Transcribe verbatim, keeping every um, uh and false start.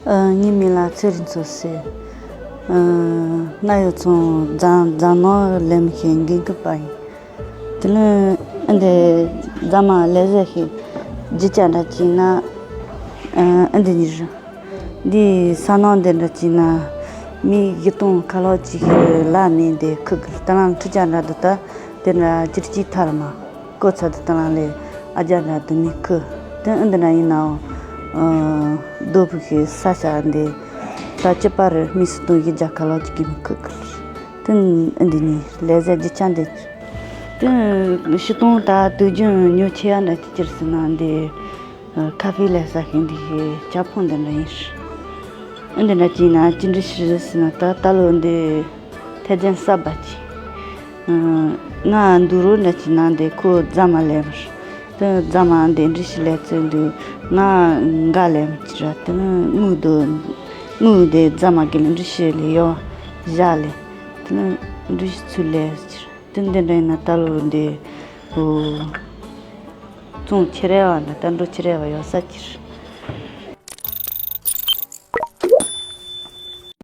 ཨ། ངའི་མིང་ལ་ཚེ་རིང་འཚོ་ཟེར། ཨ། གནའ་ཡོད་ཚང་རྫ་རྫ་ནང་ལས་མི་ཤེས་འགན་ཁུར་པ་ཡིན། དེ་ལས་ཨ་འདི་རྫ་མ་ལས་ཟེར་ཤེས་རྒྱུ་ཅག་འདྲ་ཅིག་ན། ཨ་འདི་ཉིད་རེད། འདི་ས་ནང་འདི་འདྲ་ཅིག་ན་མི་བཞི་སྟོང་ཁ་ལོ་ཅིག་ལ་མི་འདི་ཁུག་གི་ལྟ་ན་ཁྲི་ཅག་འདྲ་འདི་ལྟ་དེ་འདྲ་ཅིག་ཅིག་ཐར་མ། ཀོ་ཚ་དུ་དང་ལས་ཨ་ཅག་འདྲ་དུ་མི་ཁུ། དེ་ཨ་འདི་འདྲ་ཡིན་ནའང་། རྡོ་བུ་ཤི་ས་ཤ་འདི་ད་ཅི་པ་རུ་མི་སུ་དང་ཡི་ཇ་ཁ་ལོ་ཅིག་གི་མི་ཁུ་ཁུ། དེ་ཨ་འདི་ནི་ལས་ཟ་རྒྱུ་ཆ་འདི། དེ་ཤི་སྟོང་ད་དུ་རྒྱུན་ཉོ་ཆེ་ཡ་འདྲ་ཅི་ཅིར་སི་ན་འདི། ཁ་ཧྥེ་ལས་ས་ཤིང་འདི་ཤི་ཅ་ཕོང་འདི་འདྲ་ཡིན་ཤི། ཨ་འདི་འདྲ་ཅི་ན་ཅི་འདྲ་ཤི་རི་སི་ན་ད་ད་ལོ་འདི། ཐེ་ཚན་གསར་པ་ཅིག་ང་འདུག་རོགས་འདྲ་ཅིག་ནང་དེ་ཁོ་རྫ་མ་ལེམ། དེ་རྫ་མ་འདི་འདྲི་ཞིག་ལས་ཚོད་འདུག་ང་འགའ་ལེམ་ཅི་ར་དེ་ནི་དངུལ་དུ། དངུལ་དེ་རྫ་མ་གི་ལ་འདྲི་ཞིག་ལས་ཡོ། བཞག་ལས། དེ་ནི་འདྲི་ཞིག་ཚུལ་ལས་ཅི་ར་དེ་འདི་འདྲ་ཡིན་ན་ད་ལོ་འདི། ཨོ། ཙོང་ཆེ་རེ་བ་འདི་ད་འགྲོ་ཆེ་རེ་བ་ཡོ་ས་ཅི་ར།